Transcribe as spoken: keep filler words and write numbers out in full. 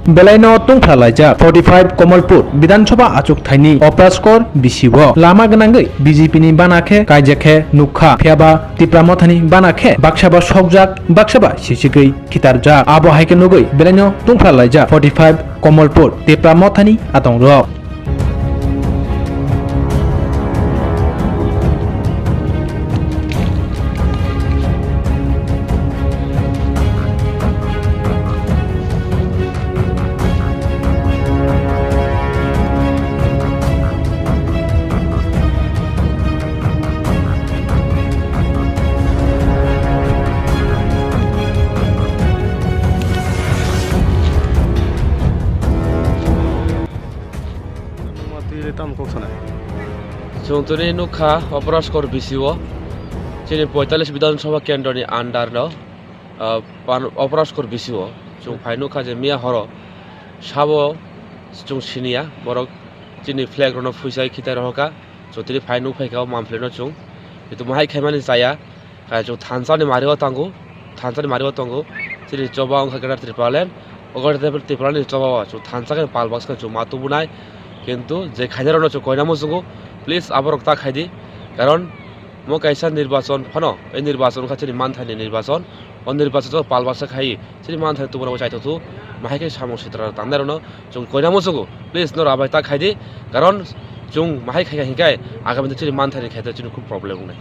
Belaino tungphla laijak forty five Komolpur Bidhan Sabha achuk thaini Opraskor bisi o lama gwnangwi B J P ni bana khe kaijak khe nukha, phiyaba Tipra Mothani bana khe baksaba sokjak, baksaba sisigwi khitarjak. Abo hai khe nugwi belaino tungphla laijak forty five Komolpur Tipra Mothani atongrok. Nungma twi le tamo kok sanai. Chwng tini nukha Opraskor bisi o, chini poitalis Bidhan Sabha kendroni under no, ah, pan-, Opraskor bisi o chwng phai nukha je miya horo sabo chwng siniya borok chini flag rokno phuisai khitai rohorkha. Chwng tini phai nukphaikha o manphleno chwng, kintu mahai khaimani chaya. Kaya chwng thansa ni mari o tango, thansa ni mari o tongo. Chini choba wngkha Greater Tipraland, o Greater Tipraland ni choba o chwng thansa khe pal baksa khe chwng ma tubunai. Kintu je khainai rokno chwng koina muchungo, please aborok ta khaidi. Karon mo kaisa nirbachon phano, ei nirbachon wngkha chini manthani nirbachon. O nirbachon o pal baksa khai chini manthani tubuna bo chaithok thu, mahai khe samung sitra tangnai rokno chwng koina muchungo, please noro abai ta khaidi. Karon chwng mahai khaikha hinkhai agami chini manthani khaito chini khub problem wngnai.